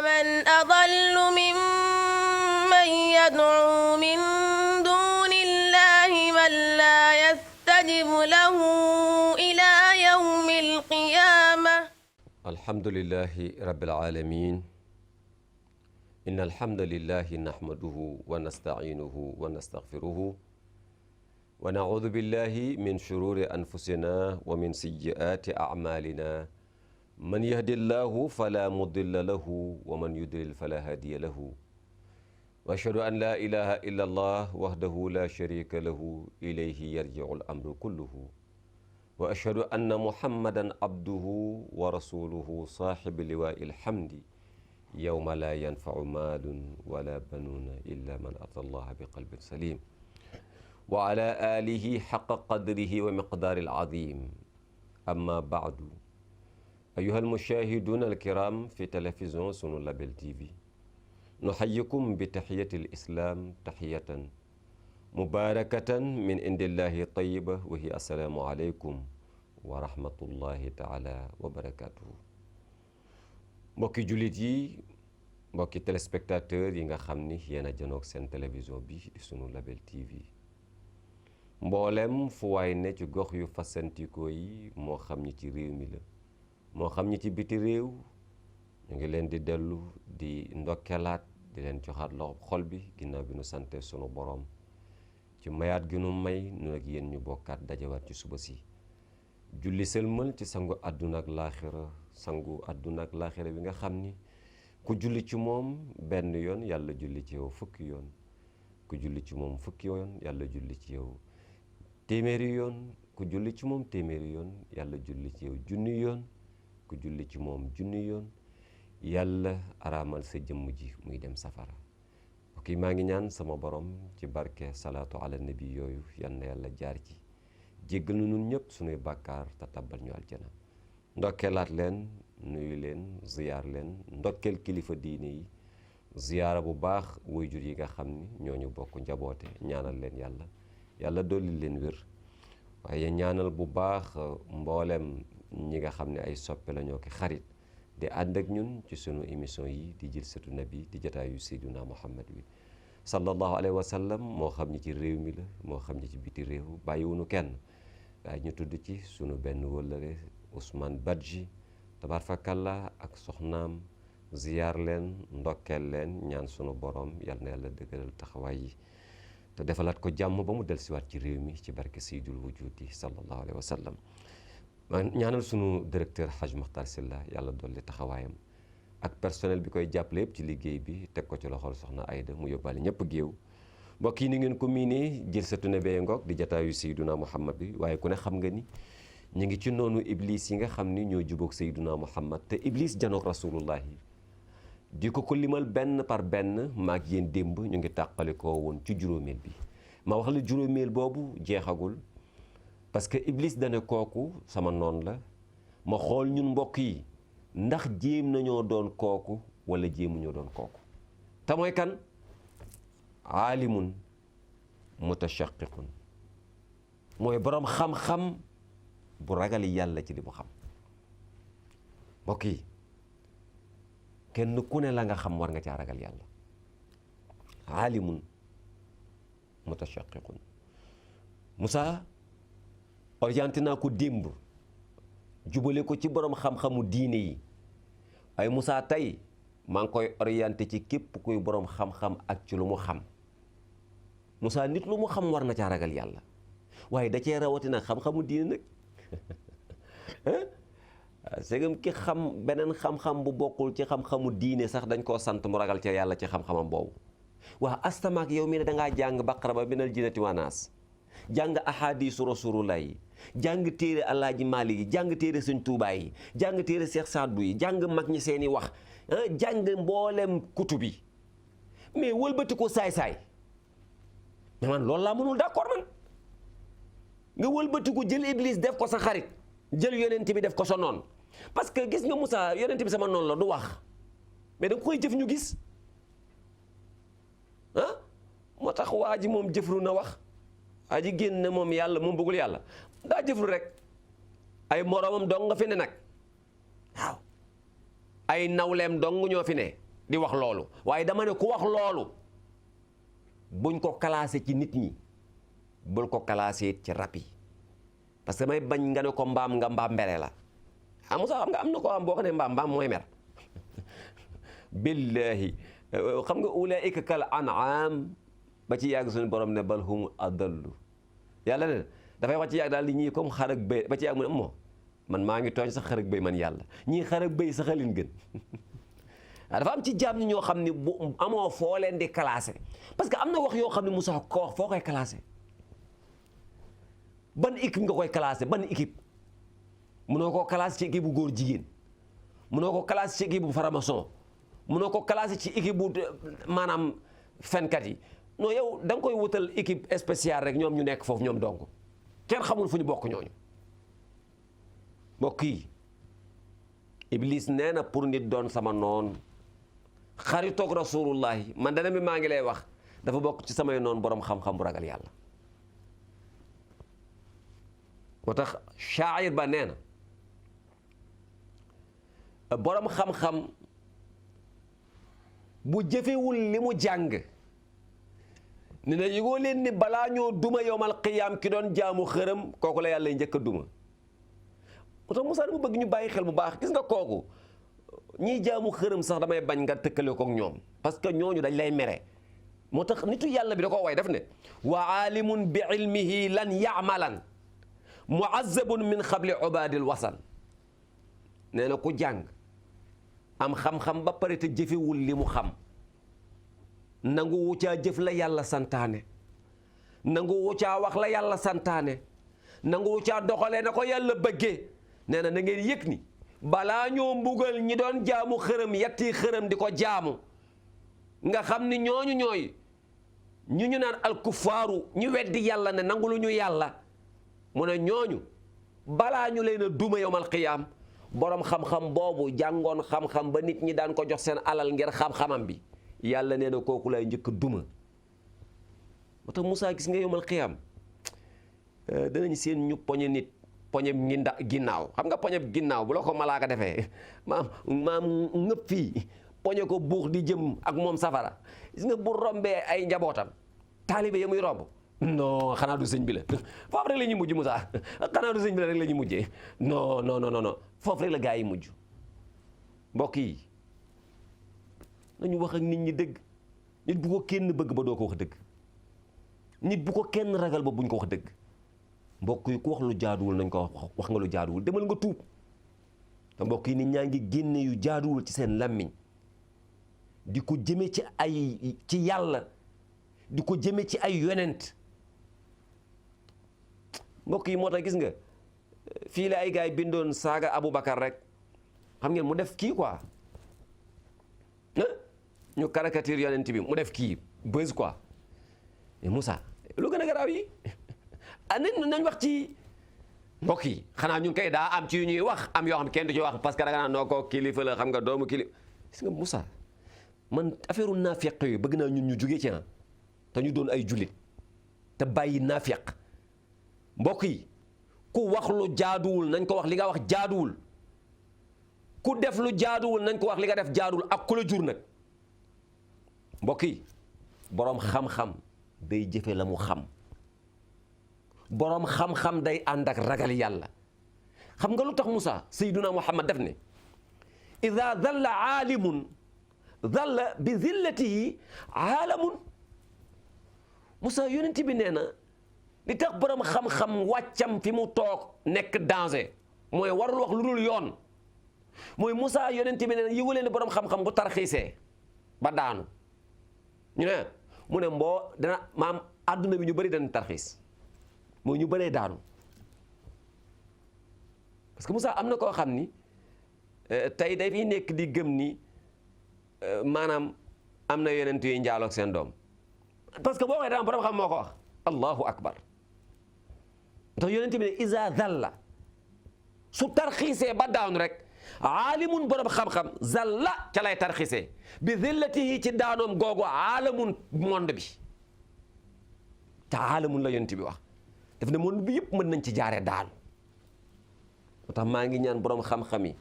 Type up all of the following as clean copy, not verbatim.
ومن أضل ممن يدعو من دون الله من لا يستجب له إلى يوم القيامة. الحمد لله رب العالمين. إن الحمد لله نحمده ونستعينه ونستغفره ونعوذ بالله من شرور أنفسنا ومن سيئات أعمالنا. من يهد الله فلا مضل له ومن يضلل فلا هادي له. وأشهد أن لا إله إلا الله وحده لا شريك له إليه يرجع الأمر كله. وأشهد أن محمدا عبده ورسوله صاحب لواء الحمد يوم لا ينفع مال ولا بنون إلا من أتى الله بقلب سليم. وعلى آله حق قدره ومقدار العظيم. أما بعد، أيها المشاهدون الكرام في تلفزيون سنو لابل تي في، نحييكم بتحية الإسلام تحية مباركة من عند الله طيبة، وهي السلام عليكم ورحمة الله تعالى وبركاته. mbokki jullit yi, mbokki téléspectateur yi nga xam ni yéen a janoog seen télévision bi di sunu label TV, mboolem fu waay ne ci gox yu fasantikoo yi, moo xam ñi ci réew mi la moo xam ñi ci biti réew, ñu ngi leen di dellu di ndokkelaat di leen joxaat loxo xol bi ginnaaw bi nu sante sunu borom ci mayaat gi nu may nu ak yéen ñu bokkaat dajawaat ci suba si julli sëlmal ci sangu àdduna ak laaxira, sangu àdduna ak laaxira bi nga xam ni ku julli ci moom benn yoon yàlla julli ci yow fukki yoon, ku julli ci moom fukki yoon yàlla julli ci yow téeméeri yoon, ku julli ci moom téeméeri yoon yàlla julli ci yow junni yoon, ku julli ci moom junni yoon yàlla araamal sa jëmm ji muy dem safara. ok, maa ngi ñaan sama borom ci barke salaatu ala nabi yooyu yal na yàlla jaar ci jéggal nu nun ñëpp sunuy bàkkaar te tabbal ñu aljana. ndokkeelaat leen, nuyu leen, ziyaar leen, ndokkeel kilifa diine yi, ziyaara bu baax waajur yi nga xam ni ñooñu bokk njaboote, ñaanal leen yàlla, yàlla dolli leen wér. waaye ñaanal bu baax mboolem ñi nga xam ne ay soppe la ñoo ki xarit di ànd ak ñun ci sunu émission yi di Jilsatu Nabi di jataayu Seyduna Muhammad wi sallallahu alayhi wa sallam, moo xam ñi ci réew mi la moo xam ñi ci biti réew, bàyyiwunu kenn. waaye ñu tudd ci sunu benn wëllëre Ousmane Badji tabaarkalla ak soxnaam, ziyaar leen, ndokkeel leen, ñaan sunu borom yal na yàlla dëgëral taxawaay yi te defalaat ko jàmm ba mu dellusiwaat ci réew mi ci barke Seydul Wujudi sallallahu alayhi wa sallam. ñaanal sunu directeur Haj Makhtar Sylla yàlla dolli taxawaayam ak personnel bi koy jàppale yëpp ci liggéey bi, teg ko ci loxol soxna Ayda mu yóbbaale ñëpp géew. mbokk yi ni ngeen ko miinee, Jilsatu Nabi ngoog di jataayu Seyduna Muhammad bi, waaye ku ne xam nga ni ñu ngi ci noonu iblis yi nga xam ni ñoo jubóog Seyduna Muhammad te iblis janoog rasulullahi di ko limal benn par benn. maag yéen démb ñu ngi tàqale ko woon ci juróomeel bi. ma wax la juróomeel boobu jeexagul parce que iblis dana kooku sama noon la. ma xool ñun mbokk yi ndax jéem nañoo doon kooku wala jéemuñoo doon kooku. te mooy kan? aalimun mutashaqiqun, mooy boroom xam-xam bu ragal yàlla ci li mu xam. mbokk yi kenn ku ne la nga xam war nga caa ragal yàlla. aalimun mutashaqiqun. Moussa orienté naa ko démb jubale ko ci boroom xam-xamu diine yi, ay Moussa tey maa ngi koy orienté ci képp kuy boroom xam-xam ak ci lu mu xam. Moussa nit lu mu xam war na caa ragal yàlla, waaye da cee rawatina xam-xamu diine nag. segam ki xam beneen xam-xam bu bokkul ci xam-xamu diine sax dañ koo sant mu ragal ca yàlla ci xam-xamam boobu. waa astamaak yow mi ne dangaa jàng baqara ba minal jinnati wa naas, jàng ahadisu rasulullah yi, jàng téere Alaaji Maalik yi, jàng téere Sëñ Tuubaa yi, jàng téere Seex Saadu yi, jàng mag ñi seeni wax, jàng mboolem kutub yi, mais wëlbati ko saay-saay. mais man loolu laa mënul d'accord man. nga wëlbati ko jël iblis def ko sa xarit, jël yonent bi def ko sa noon. parce que gis nga Moussa, yonent bi sama noonu la du wax mais da nga koy jëf ñu gis. moo tax waa ji moom jëfru na wax, waa ji génn moom yàlla moom bëggul yàlla daa jëfru rek. ay moroomam dong nga fi ne nag, waaw ay nawleem dong ñoo fi ne, di wax loolu waaye dama ne ku wax loolu buñ ko classé ci nit ñi bul ko classé ci rab yi parce que may bañ nga ne ko mbaam nga mbaam mbere la Moussa xam nga am na ko am boo ko ne mbaam mooy mer billahi xam nga ulaika kal an'am ba ci yàgg suñu borom ne bal hum adallu yàlla ne dafay wax ci yàgg daal di ñii comme xar ak bëy ba ci yàgg mu ne moo man maa ngi tooñ sax xar ak bëy man yàlla ñii xar ak bëy sax a leen gën dafa am ci jaam ñi ñoo xam ne bu amoo foo leen di classé parce que am na wax yoo xam ne Moussa ko wax foo koy classé ban équipe nga koy classé ban équipe munoo koo classé ci équipe bu góor jigéen munoo ko classé ci équipe bu faramason munoo ko classé ci équipe bu maanaam fenkat yi non yow da nga koy wutal équipe spéciale rek ñoom ñu nekk foofu ñoom donc kenn xamul fu ñu bokk ñooñu mbokk yi Iblis nee na pour nit doon sama noon xaritoog rasulullahi man dana mi maa ngi lay wax dafa bokk ci samay noon borom xam-xam bu ragal yàlla moo tax shaa'ir ba nee na borom xam-xam bu jëfewul li mu jàng ne na yëgoo leen ni balaa ñoo duma yowmal qiyaam ki doon jaamu xërëm kooku la yàlla njëkk a duma moo tax Moussa dama bëgg ñu bàyyi xel bu baax gis nga kooku ñiy jaamu xërëm sax damay bañ nga tëkkale kook ñoom parce que ñooñu dañ lay mere moo tax nitu yàlla bi da ko way daf ne wa aalimun bi ilmihi lan yaamalan muazzabun min xabli ubaadil wasan nee na ku jàng am xam-xam ba pare te jëfewul li mu xam nangu wu caa jëf la yàlla santaane nangu wu caa wax la yàlla santaane nangu wu caa doxalee na ko yàlla bëggee nee na na ngeen yëg ni balaa ñoo mbugal ñi doon jaamu xërëm yetti xërëm di ko jaamu nga xam ni ñooñu ñooy ñu naan alkufaaru ñu weddi yàlla ne nangu lu ñu yàlla mu ne ñooñu balaa ñu leen a duma yowmal qiyaam borom xam-xam boobu jàngoon xam-xam ba nit ñi daan ko jox seen alal ngir xam-xamam bi yàlla nee na kooku lay njëkk duma moo tax Moussa gis nga yowmal qiyaam danañ seen ñu poñe nit poñeb ginnaaw xam nga poñeb ginnaaw bu la ko malaaka defee maam ngëpp fii poñe ko buux di jëm ak moom safara gis nga bu rombee ay njabootam taalibe ya muy romb non xanaa du sëñ bi la foofu rek la ñuy mujj Moussa xanaa du sëñ bi la rek la ñuy mujjee non foofu rek la gaa yi mujj mbokk yi nañu wax ak nit ñi dëgg nit bu ko kenn bëgg ba doo ko wax dëgg nit bu ko kenn ragal ba buñ ko wax dëgg mbokk yi ku wax lu jaaduwul nañ ko wax nga lu jaaduwul demal nga tuub te mbokk yi nit ñaa ngi génne yu jaaduwul ci seen làmmiñ di ko jëme ci yàlla di ko jëme ci ay yonent mbokk yi moo tax gis nga fii la ay gars yi bindoon saaga Aboubacar rek xam ngeen mu def kii quoi ñu caricature yonent bi mu def kii buzz quoi mais Moussa lu gën a garaaw yi nañ wax ci mbokk yi xanaa ñun kay daa am ci yu ñuy wax am yoo xam kenn du ci wax parce que da nga naan noo ko kilifa la xam nga doomu kilifa gis nga Moussa man affaire u naafeq yooyu bëgg naa ñun ñu jugee ci te ñu doon ay jullit te bàyyi naafeq mbokk yi ku wax lu jaaduwul nañ ko wax li nga wax jaaduwul ku def lu jaaduwul nañ ko wax li nga def jaaduwul ak ku la jur nag mbokk yi boroom xam-xam day jëfe la mu xam boroom xam-xam day ànd ak ragal yàlla xam nga lu tax Moussa Seydina Muhammad def ne ida dalla aalimun dalla bi zillatihi aalamun Moussa yonent bi nee na li tax boroom xam-xam wàccam fi mu toog nekk danger mooy warul wax lu dul yoon mooy Moussa yonent bi nee na yëgu leen ne boroom xam-xam bu tarxiisee ba daanu ñu ne mu ne dana maam àdduna bi ñu bëri dañ tarxiis mooy ñu bëree daanu parce que Moussa am na koo xam ni tey day fi nekk di gëm ni maanaam am na yonent yu njaaloog seen doom parce que boo waxee daan borom xam moo ko wax allahu akbar ndax yonent bi ne isa zalla su tarxiisee ba daanu rek aalimun borom xam-xam zalla ca lay tarxiisee bi zillatihi ci daanoom googu aalamun monde bi te aalamun la yonent bi wax daf ne monde bi yëpp mën nañ ci jaaree daanu moo tax maa ngi ñaan borom xam-xam yi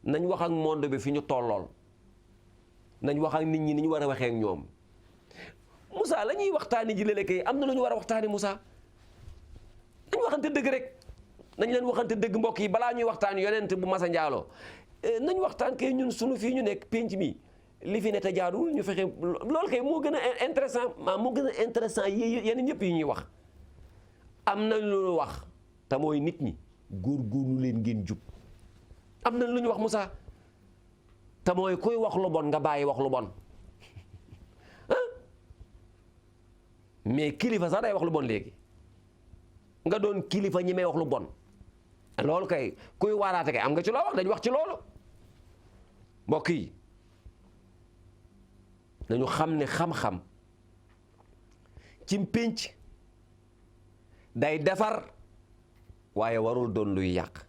nañ wax ak monde bi fi ñu tollool nañ wax ak nit ñi ni ñu war a waxee ak ñoom Moussa la ñuy waxtaani ji léeg-léeg kay am na lu ñu war a waxtaani Moussa nañ waxante dëgg rek nañ leen waxante dëgg mbokk yi balaa ñuy waxtaan yonent bu masa njaaloo nañ waxtaan kay ñun sunu fii ñu nekk penc mi li fi ne te jaaduwul ñu fexe loolu kay moo gën a intéressant moo gën a intéressant yeneen ñëpp yi ñuy wax am na lu ñu wax te mooy nit ñi góorgóorlu leen ngeen jub am na lu ñu wax Moussa te mooy kuy wax lu bon nga bàyyi wax lu bon mais kilifa sax day wax lu bon léegi nga doon kilifa ñi may wax lu bon loolu kay kuy waaraate kay am nga ci loo wax dañ wax ci loolu mbokk yi nañu xam ne xam-xam ci pénc day defar waaye warul doon luy yàq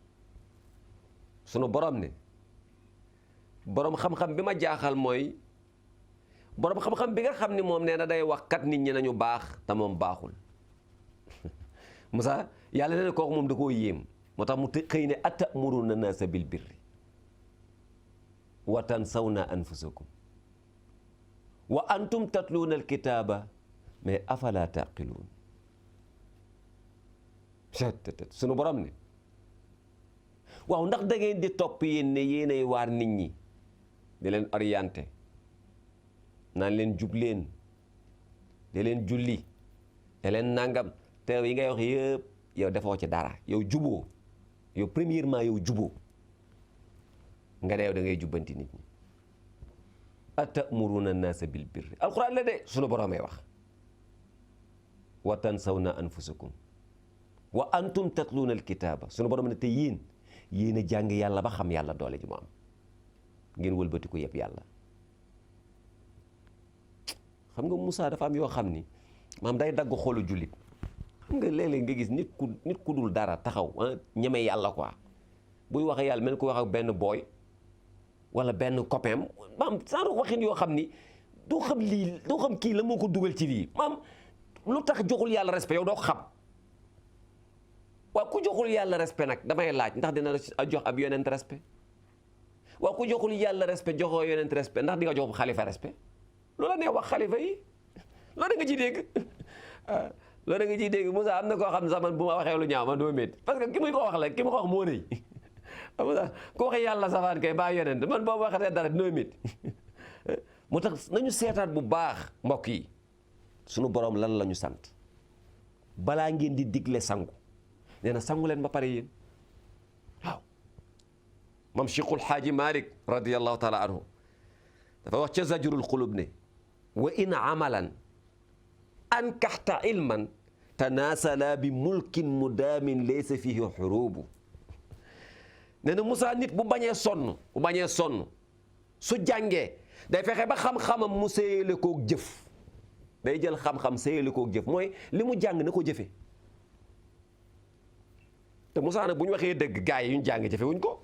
sunu borom ne borom xam-xam bi ma jaaxal mooy borom xam-xam bi nga xam ni moom nee na day wax kat nit ñi nañu baax te moom baaxul Moussa yàlla nee na kooku moom da koo yéem moo tax mu xëy ne atamuruna naasa bil birri wa tansawna anfusakum wa antum tatluuna alkitaaba mais afala taqiluun sunu borom ne waaw ndax da ngeen di topp yéen ne yéenay waar nit ñi di leen orienté naan leen jub leen di leen julli di leen nangam te yi ngay wax yëpp yow defoo ci dara yow juboo yow premièrement yow juboo nga ne yow da ngay jubbanti nit ñi atamuruna naasa bil birri alquran la de sunu boroomay wax wa tansawna anfusakum wa antum tatluuna alkitaaba sunu borom ne te yéen a jàng yàlla ba xam yàlla doole ji mu am ngeen wëlbati ko yëpp yàlla xam nga Moussa dafa am yoo xam ni maam day dagg xolu jullit xam nga léeg-léeg nga gis nit ku dul dara taxaw ñeme yàlla quoi buy waxee yàlla mel ko wax ak benn booy wala benn copain maam saa waxin yoo xam ni doo xam kii la moo ko dugal ci lii maam lu tax joxul yàlla respect yow doo ko xam waaw ku joxul yàlla respect nag damay laaj ndax dina jox ab yonent respect waaw ku joxul yàlla respect joxoo yonent respect ndax di nga jox xalifa respect loola nee wax xalifa yi loolu da nga ciy dégg loolu da nga ciy dégg Moussa am na koo xam ne sax man bu ma waxee lu ñaaw man doo métti parce que ki muy ko wax la ki ma ko wax moo rëy Moussa ku waxee yàlla safaan kay baa yonent man boobu waxatee dara dina métti moo tax nañu seetaat bu baax mbokk yi sunu borom lan la ñu sant balaa ngeen di digle sangu nee na sangu leen ba pare yéen waaw moom Cheikhul Xaaji Malik radiyallahu taala anhu dafa wax ca zajrul xulub ne wa in amalan ankaxta ilman tanaasala bi mulkin mudaamin laysa fihi xurubu nee na Moussa nit bu bañee sonn su jàngee day fexe ba xam-xamam mu séyale koog jëf day jël xam-xam séyale koog jëf mooy li mu jàng na ko jëfe te Moussa nag bu ñu waxee dëgg gars yi ñu jàng jëfewuñ ko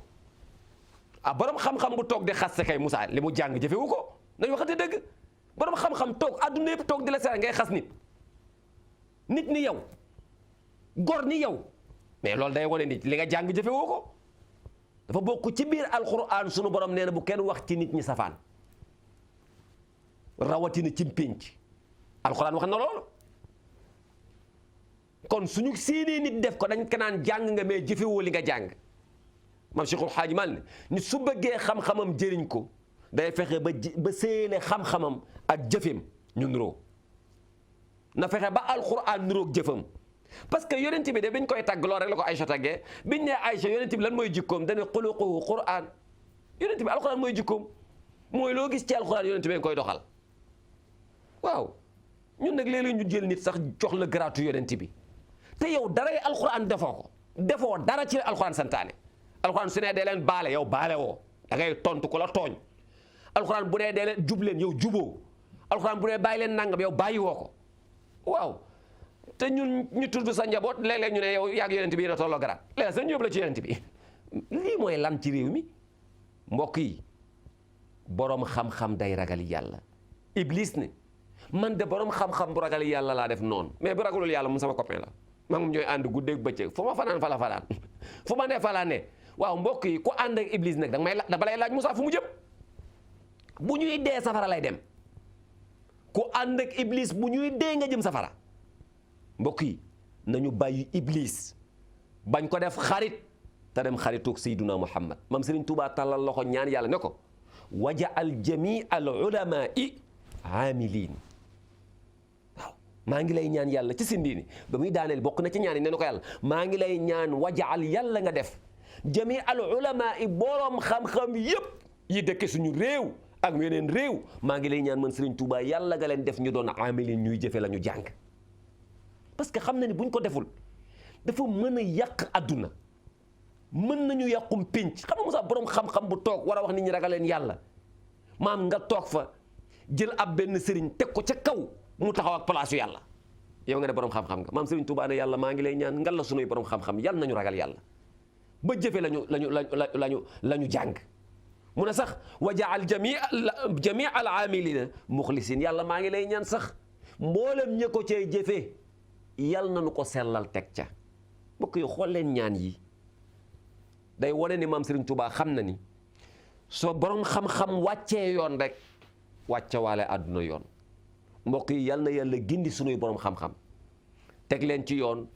borom xam-xam bu toog di xas kay Moussa li mu jàng jëfewu ko nañ waxate dëgg borom xam-xam toog adduna yëpp toog di la seet ngay xas nit ni yow gor ni yow mais loolu day wane nit li nga jàng jëfewoo ko dafa bokk ci biir alquran sunu borom nee na bu kenn wax ci nit ñi safaan rawatina ci pénc alquran wax na loolu kon suñu séenee nit def ko dañ ko naan jàng nga mais jëfewoo li nga jàng maam Cheikhul Xaaji Maalik ne nit su bëggee xam-xamam jëriñ ko day fexe ba séene xam-xamam ak jëfem ñu nuroo na fexe ba alquran nuroog jëfam parce que yonent bi de biñ koy tàgg lool rek la ko Aïcha tàggee biñ ne Aïcha yonent bi lan mooy jikkoom dane xuluquhu quran yonent bi alquran mooy jikkoom mooy loo gis ci alquran yonent bi koy doxal waaw ñun nag léeg-léeg ñu jël nit sax jox la garaatu yonent bi te yow daray alquran defoo dara ci alquran santaane alquran su ne dee leen baale yow baale woo da ngay tontu ku la tooñ alquran bu ne dee leen jub leen yow juboo alquran bu ne bàyyi leen nangam yow bàyyi woo ko waaw te ñun ñu tudd sa njaboot léeg-léeg ñu ne yow yàgg yonent bi yéen a tolloo garaat léeg sax ñu yóbbu la ci yonent bi lii mooy lan ci réew mi mbokk yi boroom xam-xam day ragal yàlla Iblis ne man de boroom xam-xam bu ragal yàlla laa def noonu mais bu ragalul yàlla mu sama copain la maa moom ñooy ànd guddeeg bëccëg fu ma fanaan fa la fanaan fu ma ne fa la ne waaw mbokk yi ku ànd ak Iblis nag da balay laaj Moussa fu mu jëm bu ñuy dee safara lay dem ku ànd ak iblis bu ñuy dee nga jëm safara mbokk yi nañu bàyyi iblis bañ ko def xarit te dem xaritoog sayyiduna Muhammad mam Serigne Touba tàllal loxo ñaan yàlla ne ko wajaal jamii al ulamai aamiliin waaw maa ngi lay ñaan yàlla ci sindiini ba muy daaneel bokk na ci ñaan yi ne na ko yàlla maa ngi lay ñaan wajaal yàlla nga def jamii al ulamai boroom xam-xam yépp yi dëkke suñu réew ak yeneen réew maa ngi lay ñaan man Serigne Touba yàlla nga leen def ñu doon aamiliin ñuy jëfe la ñu jàng parce que xam na ni buñ ko deful dafa mën a yàq adduna mën nañu yàqum pénc xam nga Moussa borom xam-xam bu toog war a wax nit ñi ragal leen yàlla maam nga toog fa jël ab benn sëriñ teg ko ca kaw mu taxaw ak place yu yàlla yow nga ne borom xam-xam nga maam Sëriñ Tuubaa ne yàlla maa ngi lay ñaan ngal la sunuy borom xam-xam yàlla nañu ragal yàlla ba jëfe lañu jàng mu ne sax wa jaal jamii al aamilina muxlisin yàlla maa ngi lay ñaan sax mboolem ña ko cay jëfe yàlla nañu ko sellal teg ca mbokk yi xool leen ñaan yi day wane ni maam Serigne Touba xam na ni soo borom xam-xam wàccee yoon rek wàcce waale àdduna yoon mbokk yi yal na yàlla gindi sunuy borom xam-xam teg leen ci yoon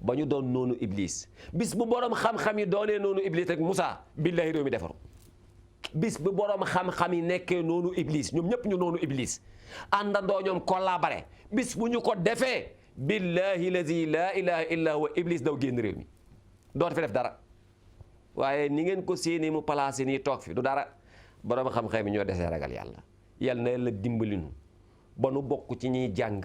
ba ñu doon noonu iblis bis bu borom xam-xam yi doonee noonu iblis rek Moussa billahi réew mi defaru bis bu borom xam-xam yi nekkee noonu iblis ñoom ñëpp ñu noonu iblis àndandoo ñoom collaboré bis bu ñu ko defee billahi lazi la ilaha illa huwa iblis daw génn réew mi doot fi def dara waaye ni ngeen ko séenee mu placé nii toog fi du dara borom xam-xam yi ñoo desee ragal yàlla yàlla na yàlla dimbalinu ba nu bokk ci ñuy jàng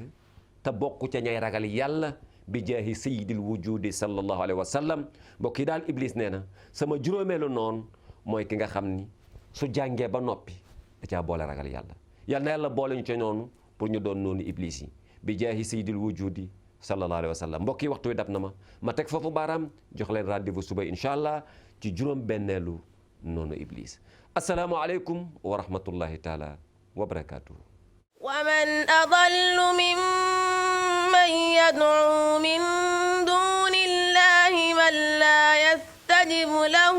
te bokk ca ñay ragal yàlla bi jaahi sayyidil wujudi sallallahu alayhi wa sallam mbokk yi daal iblis nee na sama juróomeelu noonu mooy ki nga xam ni su jàngee ba noppi da caa boole ragal yàlla yàlla na yàlla boole ñu ca noonu pour ñu doon noonu iblis yi bi jaahi sayyidil wujudi sallallahu alayhi wa sallam mbokk yi waxtu wi dab na ma teg foofu baaraam jox leen rendez-vous suba incha allah ci juróom benneelu noonu iblis assalaamu aleykum wa rahmatullahi taala wa barakatuhu ومن أضل ممن يدعو من دون الله من لا يستجب له